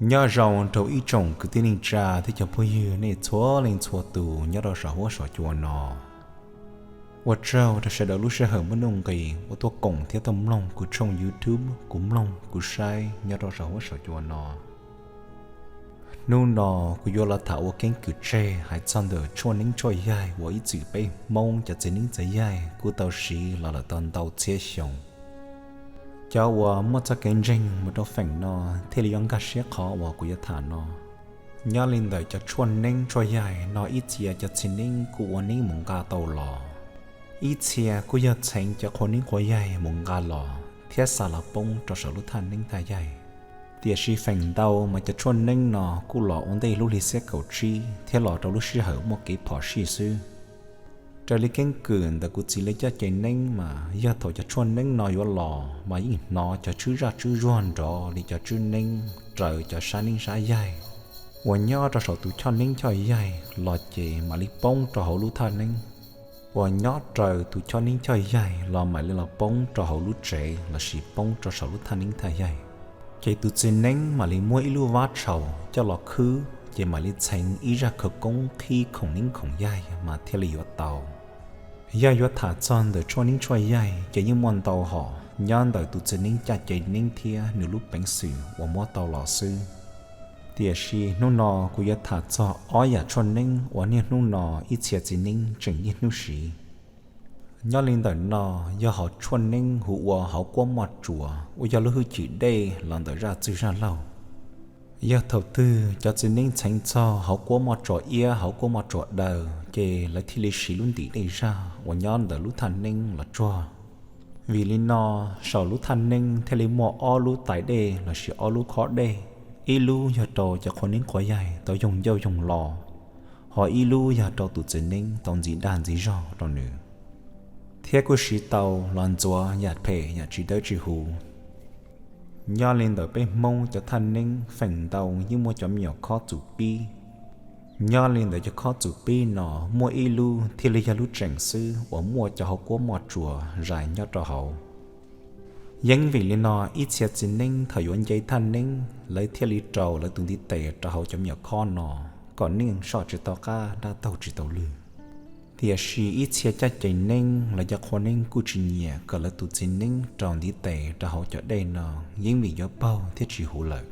Nyob zoo rau ib tsoom kwv tij neej tsa thiab cov phooj ywg nej txhua leej txhua tus nyob rau saum huab saum cua no. Ua tsaug rau sawv daws lub sij hawm muaj nuj nqis uas tuaj koom thiab tuaj mloog kuv tshooj YouTube Kuv Mloog Kuv Saib nyob rau saum huab saum cua no. Hnub no kuv yuav los tham ua keeb kwm tseg hais txog ntawm tshuaj neeb tshuaj yaig uas ib txwm peb Hmoob cov txiv neeb txiv yaig kuj tau siv los lawm tau ntau txhiab xyoo. Cov uas muaj txoj kev ntseeg mus rau feem no thiaj li yuav nkag siab qhov uas kuv yuav tham no. Nyob li ntawm cov tshuaj neeb tshuaj yaig no ib txhia cov txiv neeb kuj ua neeb mus nqa tau los, ib txhia kuj yog txheev cov qhua neeb qhua yaig mus nqa los thiab xa los poob rau saum lub thaj neeb thaj yaig. Tiam sis feem ntau mas cov tshuaj neeb no kuj los ua ntej lub hli xiab kaum tsib thiab los rau lub sij hawm muaj kev phom sij xwb. Raws li keeb kwm ntawm kuv txiv lawv caj ces neeb mas yog thaum cov tshuaj neeb no yuav los mas yeej hnov cov tswb zaj tswb zuag nrov li cov tswb neeb raws cov sab neeb sab yaig uas nyob rau saum tus choj neeb choj yaig los ces mam li poob rau hauv lub thaj neeb, uas nyob raws tus choj neeb choj yaig los mam li los poob rau hauv lub tsev lossis poob rau saum lub thaj neeb thaj yaig. Ces tus txiv neeb mam li muab ib lub vab tshaus coj los khwb ces mam li txheev ib zaj khawv koob qhib khoom neeb khoom yaig mas thiaj li yuav tau. Yog yuav tham txog ntawm tshuaj neeb tshuaj yaig ces yeej muaj ntau hom nyob ntawm tus txiv neeb caj ces neeb thiab nws lub peev xwm uas muab tau los xwb. Tiam sis hnub no kuv yuav tham txog ob yam tshuaj neeb uas niaj hnub no ib txhia txiv neeb tseem niaj hnub siv. Nyob li ntawm no yog hom tshuaj neeb hu ua hauv kuab moj tsuas uas yog lub hwj chim dej los ntawm zaj txwg zaj laug. Yog thaum twg cov txiv neeb txheev txog hauv kuab moj tsuas iab hauv kuab moj tsuas daw ces lawv thiaj li siv lub ntim dej zaj uas nyob ntawm lub thaj neeb los tsuag. Vim li no, saum lub thaj neeb thiaj li muaj ob lub tais dej lossis ob lub khob dej, ib lub yog rau cov qhua neeb qhua yaig tau yoog ncauj yoog lo, ho ib lub yog rau tus txiv neeb tau ntxiv dag ntxiv zog rau nws, thiab kuj siv tau los ntxuav yam phem yam tsis dawb tsis huv. Nyob li ntawm peb Hmoob cov thaj neeb feem ntau yeej muaj cov me nyuam khob txum pib. Nyob li ntawm cov khob txum pib no muaj ib lub thiaj li yog lub tseem xwb uas muaj cov hauv kuab moj tsuas zais nyob rau hauv. Yeeb vim li no ib txhia txiv neeb thaum yuav nce thaj neeb lawv thiaj li rau lawv tus ntiv tes rau hauv cov me nyuam khob no kom neej soj tsis tau qab dab taug tsis tau lwg. Tiam sis ib txhia caj ces neeb lawv cov qhua neeb kuj tsis nyiam kom lawv tus txiv neeb rau ntiv tes rau hauv cov dej no, yeeb vim yuav paug thiab tsis huv lawm.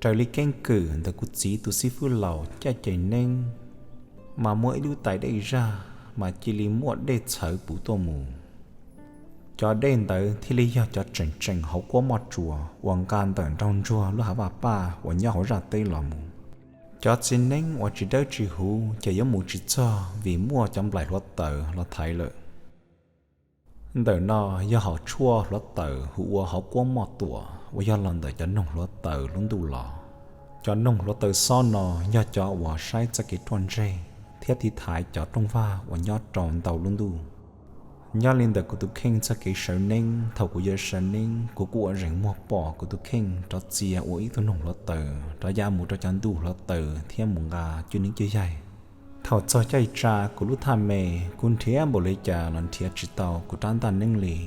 Raws li keeb kwm ntawm kuv txiv tus xib fwb laus caj ces neeb, mas muaj ib lub tais dej zaj mas cia li muaj dej txhawv puv tuaj mus. Cov dej ntawd thiaj li yog cov tseem tseem hauv kuab moj tsuas uas nqa ntawm nraug ntsuag lub hav vaj paj uas nyob hauv zaj teb los mus. Cov txiv neeb uas tsis dawb tsis huv ces yuav mus tsis txog vim muaj cov nplaim hluav taws los thaiv lawm. Ntawm no yog hom tshuaj hluav taws hu ua hauv kuab moj tuam uas yog los ntawm cov noog hluav taws lub ntuj los. Cov noog hluav taws xob no yog cov uas saib txoj kev ruaj ntseg thiab tiv thaiv cov rooj vag uas nyob rau ntau lub ntuj. Nyob li ntawm kuv tus kheej txoj kev sawv neeb, thaum kuv yuav sawv neeb kuv kuj ua zeem muag pom kuv tus kheej rov txia ua ib tug noog hluav taws rov ya mus rau cov ntuj hluav taws thiab mus nqa cwj neeb cwj yaig. Thaum txog caij tsa kuv lub thaj me, kuv nrhiav npaum li cas los nrhiav tsis tau kuv rab ntaj neeb li.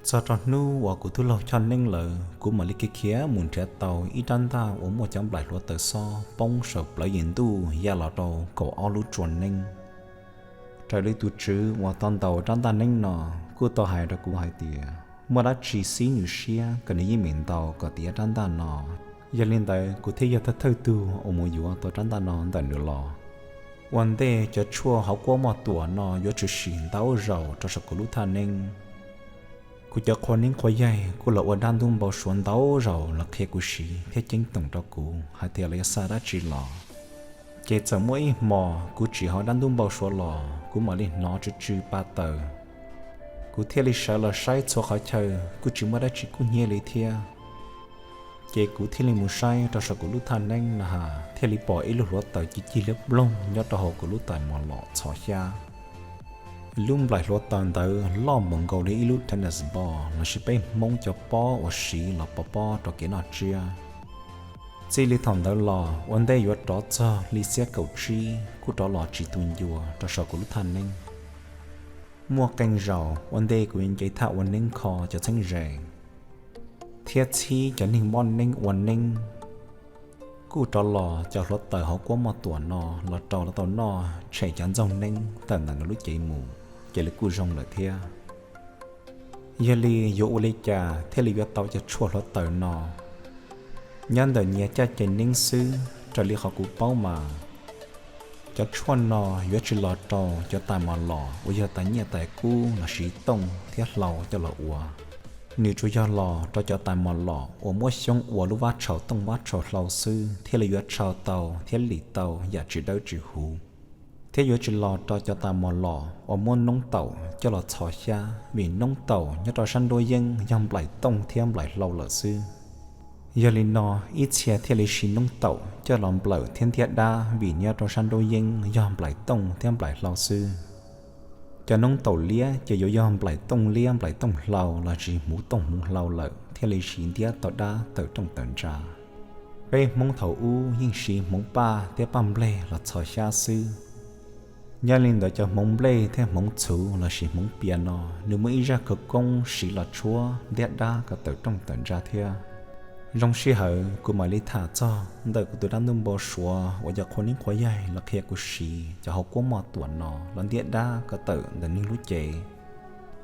Txog rau hnub uas kuv tub laug choj neeb lawm kuv mam li khiav khiav mus nrhiav tau ib rab ntaj uas muaj cov nplaim hluav taws xob poob saum plawv yim ntuj ya los rau kaum ob lub tsua neeb. Raws li tus tswv uas tau ntaus rab ntaj neeb no kuj tau hais rau kuv hais tias muaj dab tsi xib nws siab kom nws yeej meem ntaus kom tiav rab ntaj no. Yog li ntawd kuv thiaj yog thawj thawj tug uas mus yuav tau rab ntaj no ntawm nws los. Ua ntej cov tshuaj hauv kuab moj tuam no yuav tsum sim ntau zaus rau saum kuv lub thaj neeb. Kuv cov qhua neeb qhua yaig kuj los ua dab ntub npau suav ntau zaus los qhia kuv siv thiab ceeb toom rau kuv hais tias lawv yuav xa dab tsi los. Ces txawm muaj ib hmo kuv tsim hauv dab ntub npau suav los kuv mam li hnov tsw tsw pa taws. Kuv thiaj li sawv los saib txhua qhov chaw kuj tsis muaj dab tsi kub hnyiab li thiab. Ces kuv thiaj li mus saib rau saum kuv lub thaj neeb na has thiaj li pom ib lub hluav taws ci cig liab ploog nyob rau hauv kuv lub tais mos lom txhov xyab. Lub nplaim hluav taws ntawd loj mus nkaus li ib lub tennis ball lossis peb Hmoob cov pob uas siv los pov pob rau kev noj tsiab. Txij li thaum ntawd los ua ntej yuav rov txog hli xiab kaum tsib kuj rov los tsis tu ncua rau saum kuv lub thaj neeb. Muaj qee zaus ua ntej kuv yuav nce thaj ua neeb kho cov txheeb ze thiab txhib cov neeg mob neeb ua neeb, Kuj rov los cov hluav taws hauv kuab moj tuam no los rau lawv tau noj tshem cov ntxoog neeb tawm ntawm nws lub cev mus, ces lawv kuj zoo lawm thiab. Yog li yuav ua li cas thiaj li yuav tau cov tshuaj hluav taws no? Nyob ntawm nyias caj ces neeb xwb, raws li qhov kuv paub mas cov tshuaj no yuav tsis los rau cov tais mos los uas yog tais nyiaj tais kub los siv tooj thiab hlau coj los ua. Nws tsuas yog los rau cov tais mos los uas muab xyoob ua lub vab tshaus tooj vab tshaus hlau xwb thiaj li yuav tshau tau thiab lim tau yam tsis dawb tsis huv. Thiab yuav tsis los rau cov tais mos los uas muab noob taum coj los txhos xyab, vim noob taum nyob rau sab nruab yeeb yog nplaim tooj thiab nplaim hlau lawm xwb. Yog li no, ib txhia thiaj li siv noob taum coj los nplawm thiab ntiab dab vim nyob rau sab nruab yeeb yog nplaim tooj thiab nplaim hlau xwb. Cov noob taum liab ces yuav yog nplaim tooj liab nplaim tooj hlau los sis hmuv tooj hmuv hlau lawm thiaj li siv ntiab tau dab tawm rooj tawm ntsa. Peb Hmoob thaum ub yeej siv hmoov paj thiab paj nplej los txhos xyab xwb. Nyob li ntawd cov hmoov nplej thiab hmoov txhuv los sis hmoov pias no, nws muaj ib zaj khawv koob siv los tshuab ntiab dab kom tawm rooj tawm ntsa thiab. Zoo sij hawm kuv mam li tham txog ntawm kuv tus dab ntuj npau suav uas cov qhua neeb qhua yaig los qhia kuv siv cov hauv kuab moj tuam no los ntiab dab kom tawm ntawm neeg lub cev,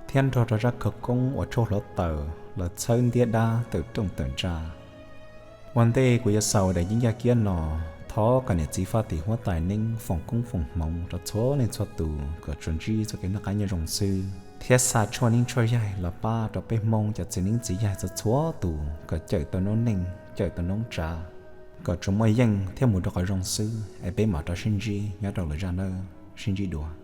thiab nrog rau zaj khawv koob uas tshuaj hluav taws los txhawb ntiab dab tawm rooj tawm ntsa. Ua ntej kuv yuav xaus daim yeeb yaj kiab no, thov kom niam txiv faj tim huab tais neeb foom koob foom hmoov rau txhua leej txhua tus kom tsuas ntsib txoj kev noj qab nyob zoo xwb, thiab xa tshuaj neeb tshuaj yaig los pab rau peb Hmoob cov txiv neeb txiv yaig txhua txhua tus kom cawm tau noob neej cawm tau noob tsav, kom tsuas muaj yeej thiab mus rau qhov zoo xwb es peb mam rov sib ntsib nyob rau lwm zaj nawb. Sib ntsib dua.